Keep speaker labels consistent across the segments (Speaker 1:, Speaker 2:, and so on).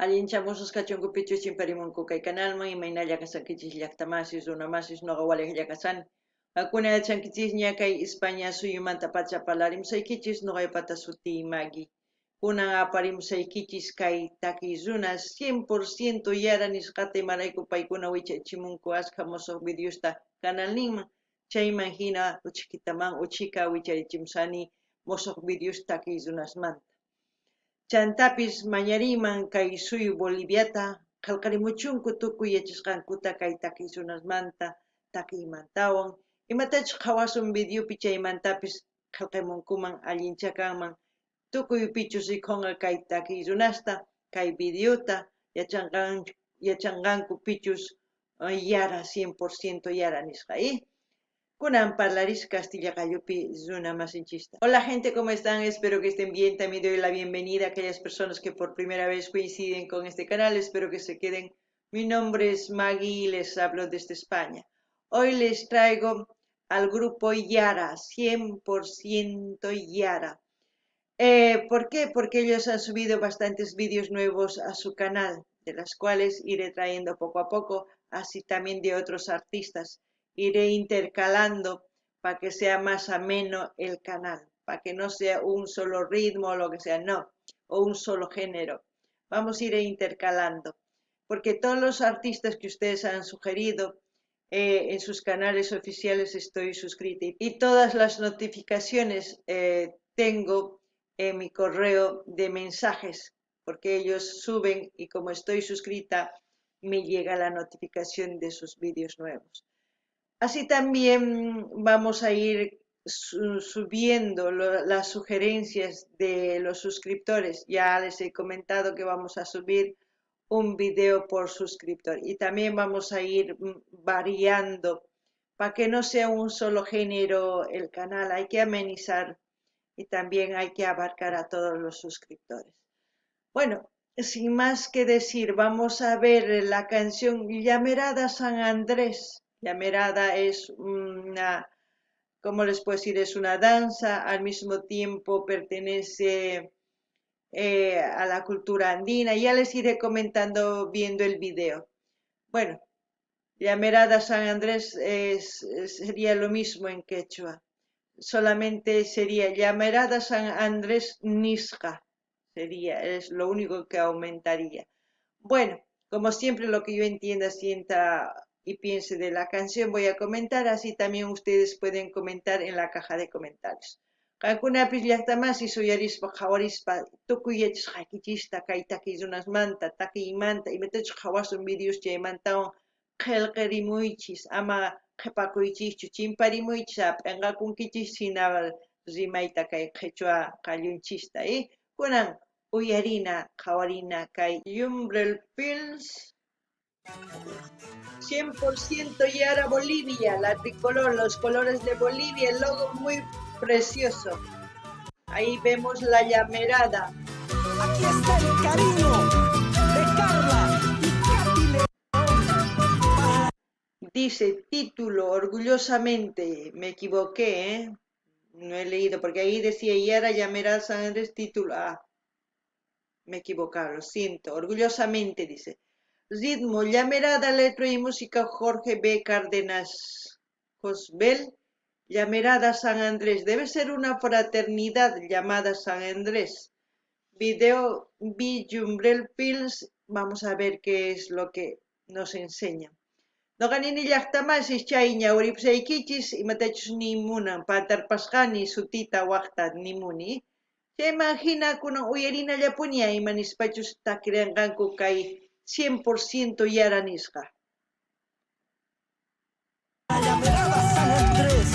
Speaker 1: Allinchamusqas kachunku pichus chimparimunku kay kanalman, imaynalla kashankichis llaqtamasis, runamasis, noqa walejlla kashani. Qankuna yachankichisña kay España suyumantapacha parlarimusaykichis, noqaypata sutiy Maggie. Kunan aparimusaykichis kay takiy runa 100% Yara nisqata imarayku paykuna wichachimunku askha mosoq videosta kanalninman, chayman hina uchhikitaman uchhika wicharichimusani mosoq videos takiy runasmanta. Chantapis mañariyman kay suyu Boliviata qhelqarimuchunku tukuy yachasqankuta kay takiy runasmanta, takiymantawan, imatachus qhawasun videopi chaymantapis qhelqamunkuman allinchá kanman tukuy pichus rikhunqa kay takiy runasta, kay videota yachanqanku pichus Yara 100% Yara nisqa i. Kunan parlaris castilla qallupi runa masinchista. Hola gente, ¿cómo están? Espero que estén bien. También doy la bienvenida a aquellas personas que por primera vez coinciden con este canal. Espero que se queden. Mi nombre es Maggie y les hablo desde España. Hoy les traigo al grupo Yara, 100% Yara. ¿Por qué? Porque ellos han subido bastantes vídeos nuevos a su canal, de las cuales iré trayendo poco a poco, así también de otros artistas. Iré intercalando para que sea más ameno el canal, para que no sea un solo ritmo o lo que sea, no, o un solo género. Vamos a ir intercalando, porque todos los artistas que ustedes han sugerido en sus canales oficiales estoy suscrita y todas las notificaciones tengo en mi correo de mensajes, porque ellos suben y como estoy suscrita me llega la notificación de sus vídeos nuevos. Así también vamos a ir subiendo las sugerencias de los suscriptores. Ya les he comentado que vamos a subir un video por suscriptor y también vamos a ir variando para que no sea un solo género el canal. Hay que amenizar y también hay que abarcar a todos los suscriptores. Bueno, sin más que decir, vamos a ver la canción Llamerada San Andrés. Llamerada es una, ¿cómo les puedo decir? Es una danza, al mismo tiempo pertenece a la cultura andina. Ya les iré comentando viendo el video. Bueno, Llamerada San Andrés sería lo mismo en quechua. Solamente sería Llamerada San Andrés Nisqa. Es lo único que aumentaría. Bueno, como siempre lo que yo entienda, sienta y piense de la canción voy a comentar, así también ustedes pueden comentar en la caja de comentarios. Qankunapis llaqtamasis uyarispa qhawarispa tukuy yachasqaykichista kay takiy runasmanta, takiymanta, imatachus qhawasun videos chaymantawan qhelqarimuychis, ama qhepakuychischu, chimparimuychis, p'enqakunkichis hina rimayta kay qhichwa qallunchista. Kunan uyarina, qhawarina kay Jumbrel Films 100% Yara Bolivia, la tricolor, los colores de Bolivia, el logo muy precioso. Ahí vemos la llamerada.
Speaker 2: Aquí está el cariño de Carla y Katy León.
Speaker 1: Dice título, orgullosamente, me equivoqué, No he leído, porque ahí decía Yara Llamerada San Andrés, título. Ah, me he equivocado, lo siento. Orgullosamente dice. Ritmo, Llamerada, letra y música, Jorge B. Cárdenas Josbel. Llamerada San Andrés. Debe ser una fraternidad llamada San Andrés. Video B. Jumbrel Films. Vamos a ver qué es lo que nos enseña. Noqa nini llaqtamasis chay ñawiripusaykichis imatachus nimunan pantarpasqani sutita waqta nimuni. Chayman hina kunan uyarinallapuni ima nispachus takirinqanku kay 100% Yara nisqa.
Speaker 2: Llamerada San Andrés.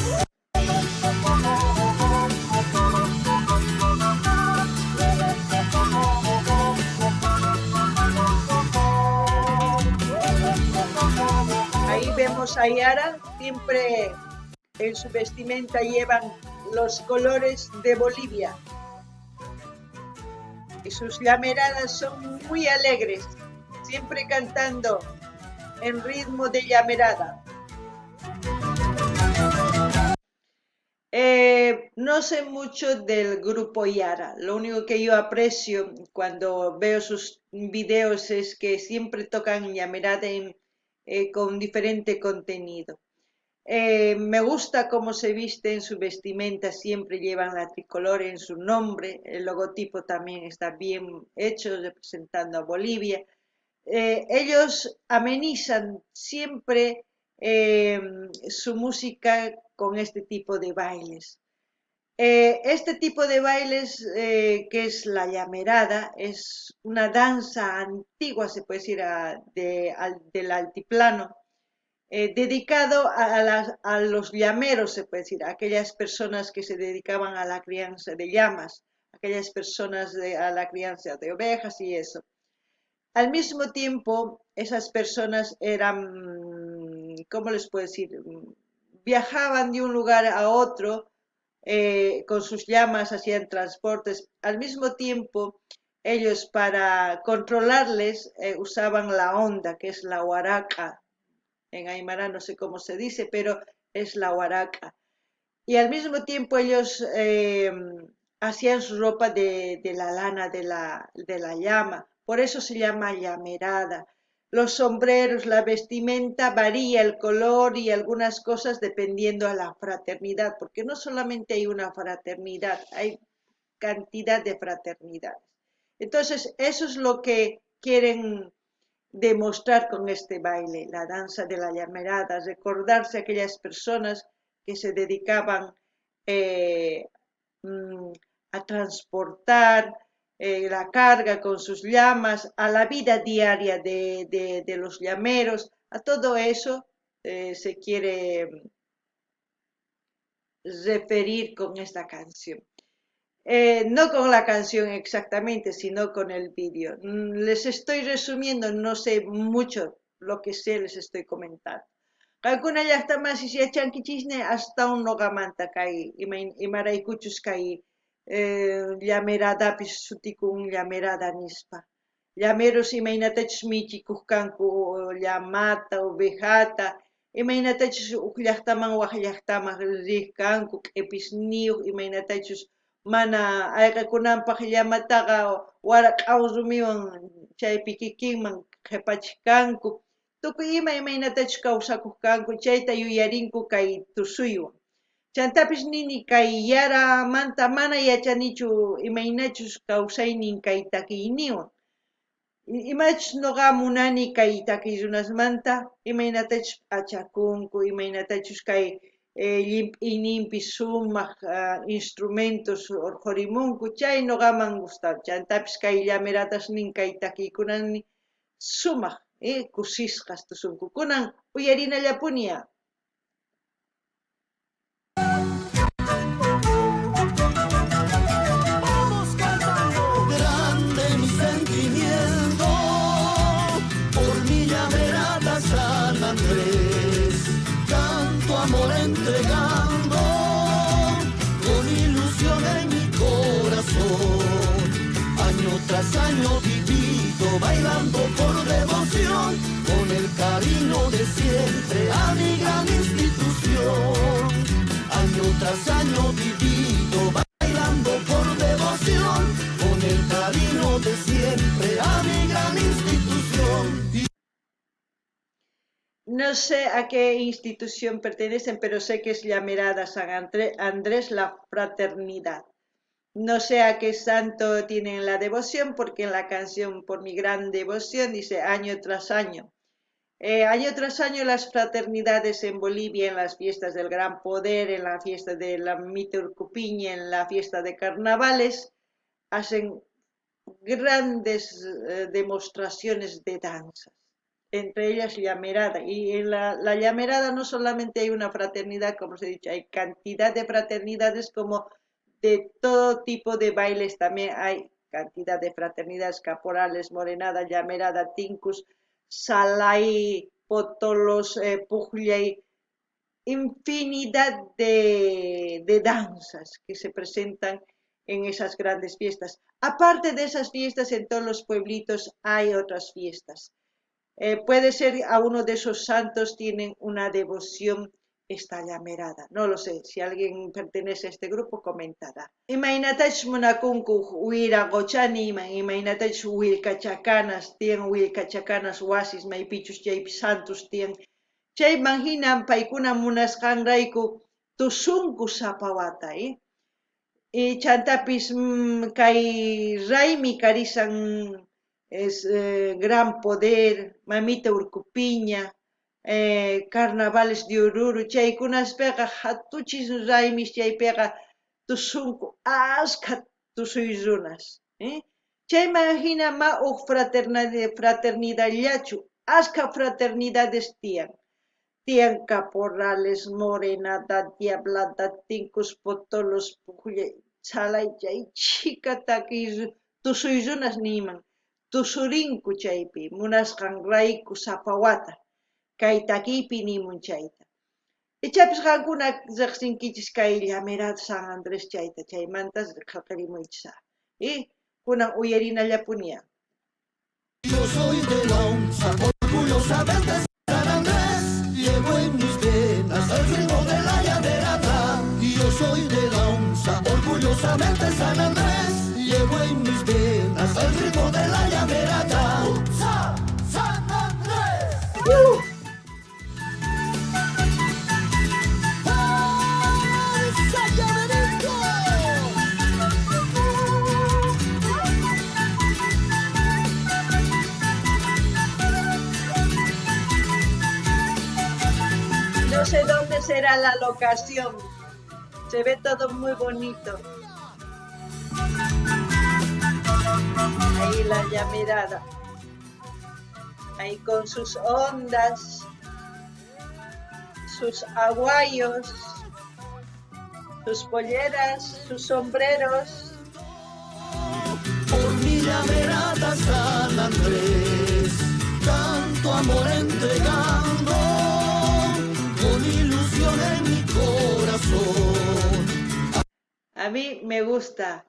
Speaker 1: Ahí vemos a Yara, siempre en su vestimenta llevan los colores de Bolivia. Y sus llameradas son muy alegres, siempre cantando en ritmo de llamerada. No sé mucho del grupo Yara. Lo único que yo aprecio cuando veo sus videos es que siempre tocan llamerada con diferente contenido. Me gusta cómo se visten, su vestimenta, siempre llevan la tricolor en su nombre, el logotipo también está bien hecho, representando a Bolivia. Ellos amenizan siempre su música con este tipo de bailes. Este tipo de bailes, que es la llamerada, es una danza antigua, se puede decir, del altiplano, dedicado a los llameros, se puede decir, a aquellas personas que se dedicaban a la crianza de llamas, aquellas personas a la crianza de ovejas y eso. Al mismo tiempo, esas personas eran, ¿cómo les puedo decir? Viajaban de un lugar a otro, con sus llamas, hacían transportes. Al mismo tiempo, ellos para controlarles, usaban la honda, que es la huaraca. En aymara no sé cómo se dice, pero es la huaraca. Y al mismo tiempo ellos hacían su ropa de la lana de la llama. Por eso se llama llamerada. Los sombreros, la vestimenta varía el color y algunas cosas dependiendo a la fraternidad, porque no solamente hay una fraternidad, hay cantidad de fraternidades. Entonces, eso es lo que quieren demostrar con este baile, la danza de la llamerada, recordarse a aquellas personas que se dedicaban a transportar la carga con sus llamas, a la vida diaria de los llameros, a todo eso se quiere referir con esta canción. No con la canción exactamente, sino con el vídeo. Les estoy resumiendo, no sé mucho lo que sé, les estoy comentando. Qankuna llaqtamasis yachankichisña astawan nuqamanta kay imaraykuchus kay llameradapis sutikun llamerada nispa. Llameros imaynatachus michikuq kanku llamata, ovejata, imaynatachus uj llaqtaman waj llaqtaman riq kanku q'ipisniyuq, imaynatachus mana ayqakunanpaq llamataqa warak'aw rumiwan chaypi kikinman qhipachiq kanku. Tukuy ima imaynatachus kawsakuq kanku chayta yuyarinku kay tusuywan. Chantapis nini kay Yaramanta mana yachanichu imaynachus kawsaynin kay takiyniwan. Imachus nuqa munani kay takiy runasmanta, imaynatachus p'achakunku, imaynatachus kay llimp'iyninpi sumaq instrumentos urqhurimunku, chay nuqaman gustan. Chantapis kay llameratasnin kay takiykunani sumaq kusisqas tusunku. Kunan uyarinallapuni.
Speaker 2: Vamos cantando. Grande mi sentimiento por mi llamerada San Andrés. Canto amor entregando con ilusión en mi corazón. Año tras año vivido bailando por devoción, con el cariño de siempre a mi gran institución. Año tras año vivido bailando por devoción, con el cariño de siempre a mi gran institución.
Speaker 1: No sé a qué institución pertenecen, pero sé que es Llamerada San Andrés la Fraternidad. No sé a qué santo tienen la devoción, porque en la canción Por mi gran devoción dice año tras año. Año tras año las fraternidades en Bolivia, en las fiestas del Gran Poder, en la fiesta de la Mita Urcupiña, en la fiesta de carnavales, hacen grandes demostraciones de danzas, entre ellas llamerada. Y en la llamerada no solamente hay una fraternidad, como os he dicho, hay cantidad de fraternidades como de todo tipo de bailes también hay cantidad de fraternidades, caporales, morenada, llamerada, tincus, salai, potolos, pujllay, infinidad de danzas que se presentan en esas grandes fiestas. Aparte de esas fiestas, en todos los pueblitos hay otras fiestas. Puede ser a uno de esos santos tienen una devoción Esta llamerada. No lo sé, si alguien pertenece a este grupo, comentará. Imaynatachus munakunku wiraqochani, imaynatachus wilkachacanas tiyan, wilkachacanas wasis maypichus chaypi santos tiyan. Chayman hina paykuna munasqanrayku tusunku sapa wata, ¿eh? Y chantapis kay raymi karisan es Gran Poder, Mamita Urkupiña, carnavales de Oruro, chaykunaspeqa hatuchis raymis chaypiqa tusunku askha tusuy runas, ¿eh? Chayman hina ma uj fraternidadllachu, askha fraternidades tiyan. Tiyan caporales, morenada, diablada, tinkus, potolos, pujlla, chalay chay chhika takiy tusuy runas niyman, tusurinku chaypi, munasqanrayku sapa wata, kay takiypi nimun chayta. Ichapis qankuna riqsinkichis kay llamerada San Andrés chayta, chaymanta qhaqarimuychis. ¿Eh? Kunan uyarinallapuniya.
Speaker 3: Yo soy de la onza, orgullosamente San Andrés, llevo en mis venas el ritmo de la llamerada. Yo soy de la onza, orgullosamente San Andrés, llevo en mis venas el ritmo de la llamerada. ¡Unza, San Andrés! ¡Esa llamerito!
Speaker 1: No sé dónde será la locación. Se ve todo muy bonito. Ahí la llamerada. Ahí con sus ondas, sus aguayos, sus polleras, sus sombreros.
Speaker 3: Por mi llamerada San Andrés, tanto amor entregando, con ilusión en mi corazón.
Speaker 1: A mí me gusta.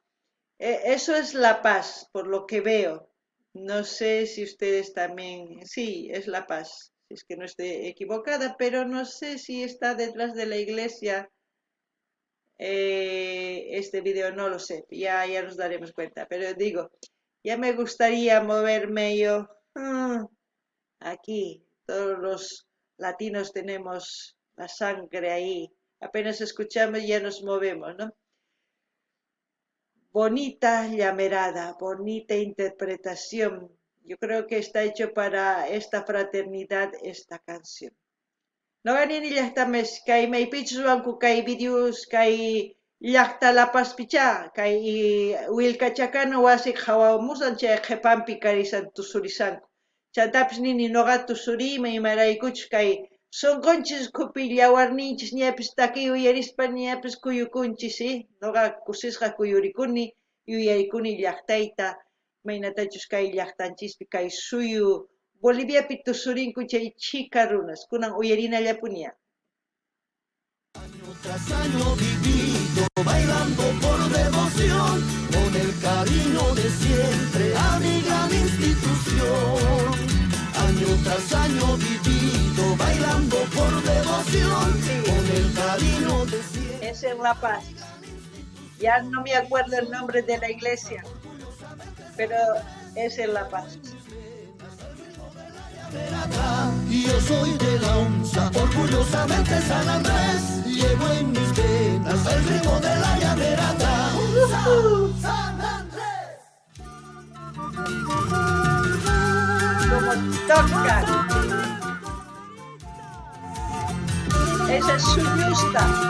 Speaker 1: Eso es La Paz, por lo que veo. No sé si ustedes también... Sí, es La Paz. Si es que no estoy equivocada, pero no sé si está detrás de la iglesia este video, no lo sé. Ya nos daremos cuenta. Pero digo, ya me gustaría moverme yo. Aquí, todos los latinos tenemos la sangre ahí. Apenas escuchamos ya nos movemos, ¿no? Bonita llamerada, bonita interpretación. Yo creo que está hecho para esta fraternidad esta canción. Noqa nini llaqtames kay maypichus ruwanku kay videos kay llaqta La Pazpichá, kay Wilkachakana wasi qhawamusan chay qhipanpi karisan tusurisanku. Chantapis nini noqa tusuriyman imaraykuchus kay sunqunchis ukhupi llawarninchis ñapis takiy uyarispa ñapis kuyukunchis, ¿eh? Noqa kusisqa kuyurikuni, yuyarikuni llaqtayta, imaynatachus kay llaqtanchispi kay suyu Boliviapi tusurinku chay chhika runas, kunan uyarinallapuniya.
Speaker 3: Año tras año vivido, bailando por devoción, con el cariño de siempre a mi gran institución. Año tras año vivido, bailando por devoción, con el cariño de siempre.
Speaker 1: Es en La Paz. Ya no me acuerdo el nombre de la iglesia, pero es en La Paz.
Speaker 3: Yo soy de la onza, orgullosamente San Andrés, llevo en mis venas el ritmo de la llamerada. ¡San Andrés!
Speaker 1: Como tocan. Esa es Suñusta.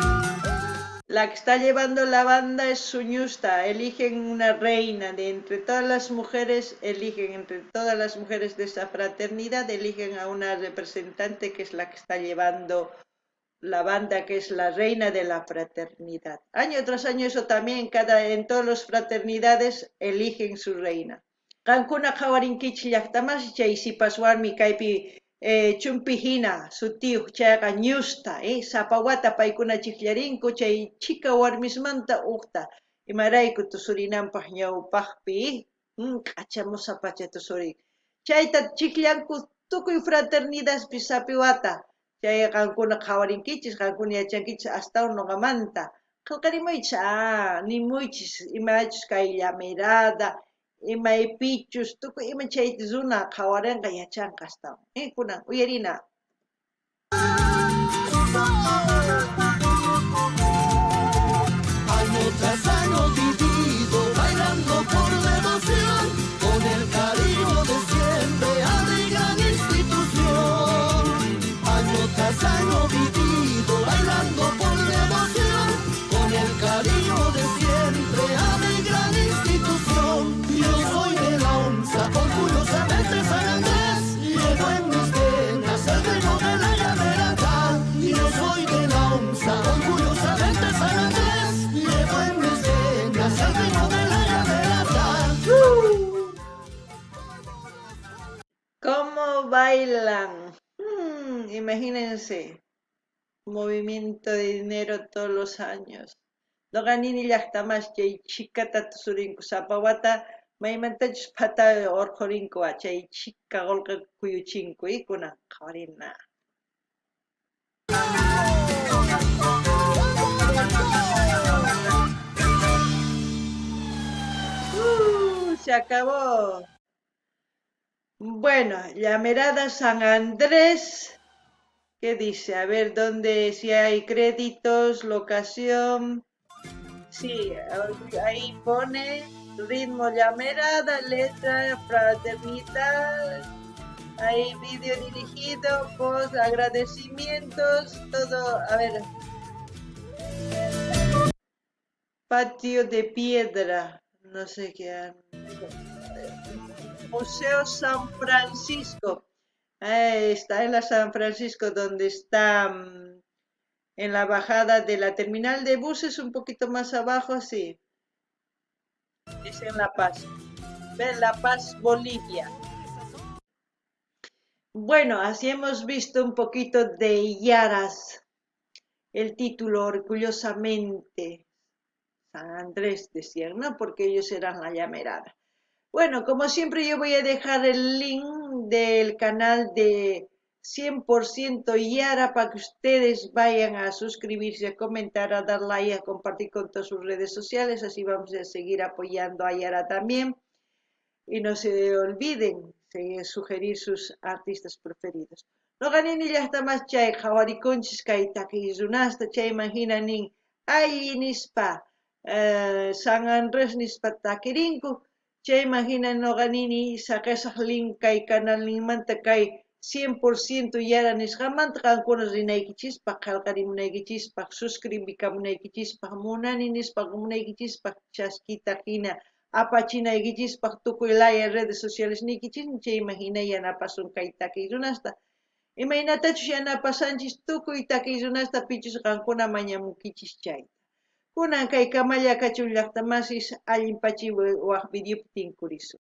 Speaker 1: La que está llevando la banda es Suñusta. Eligen una reina de entre todas las mujeres, eligen entre todas las mujeres de esa fraternidad, eligen a una representante que es la que está llevando la banda, que es la reina de la fraternidad. Año tras año eso también, en todas las fraternidades eligen su reina. Qankuna qhawarinkichis llaqtamasi chay sipas warmi kaypi chumpi hina sutiyuq chayqa ñusta, sapa wata paykuna chikllarinku chay chhika warmismanta uqta imarayku tusurinanpaq ñawpaqpi, k'achamusa pacha tusurin. Chayta chikllanku tukuy fraternidadpi sapi wata. Chay qankuna qhawarinkichis, qankuna yachankichis astawan noqamanta. Qhelqarimuychis, nimuychis imachus kay llamerada, imaypichus, tukuy ima chayta runa qhawarinqa yachanqa astawan. Kunan uyarina.
Speaker 3: Año tras año vivido, bailando por devoción, con el cariño de siempre a mi gran institución. Año tras año vivido, bailando por devoción, con el cariño de siempre a mi gran institución. Yo soy de la onza, orgullosamente San Andrés, llevo en mis venas el ritmo de la llamerada. Yo soy de la onza, orgullosamente San Andrés, llevo en mis venas el ritmo de la llamerada.
Speaker 1: ¿Cómo bailan? Imagínense, movimiento de dinero todos los años. Noqa nini llaqta mas chay chhikata tusurinku sapa wata maymantachus phata urqhurinku chay chhika qullqi kuyuchinku kunan qhawarina. Se acabó. Bueno, Llamerada San Andrés. ¿Qué dice? A ver, ¿dónde? Si hay créditos, locación. Sí, ahí pone ritmo llamerada, letra, fraternidad. Hay vídeo dirigido, post, agradecimientos, todo. A ver. Patio de piedra, no sé qué. Museo San Francisco. Está en la San Francisco, donde está, en la bajada de la terminal de buses, un poquito más abajo, sí. Es en La Paz. Ven, La Paz, Bolivia. Bueno, así hemos visto un poquito de Yaras. El título, orgullosamente, San Andrés, decían, ¿no? Porque ellos eran la llamerada. Bueno, como siempre yo voy a dejar el link del canal de 100% Yara para que ustedes vayan a suscribirse, a comentar, a dar like, a compartir con todas sus redes sociales. Así vamos a seguir apoyando a Yara también. Y no se olviden de sugerir sus artistas preferidos. Noqa nini llaqta mas chay qhawarikunchis kay takiy runasta chayman hina nin alli nispa, San Andrés nispa takirinku. Chayman hina noqa nini saqesaq link kay canalninmanta kay 100% Yara nisqamanta qankuna rinaykichispaq, qhelqarimunaykichispaq, suscribikamunaykichispaq, munani nispa munaykichispaq, chaskita hina apachinaykichispaq tukuy laya redes sociales niykichismi chayman hina yanapasun kay takiy runasta. Imaynatachus yanapasanchis tukuy takiy runasta pichus qankuna mañamunkichis chayta. Kunan kay kamalla kachun llaqta masis allin pachi waj videopi tinkurisun.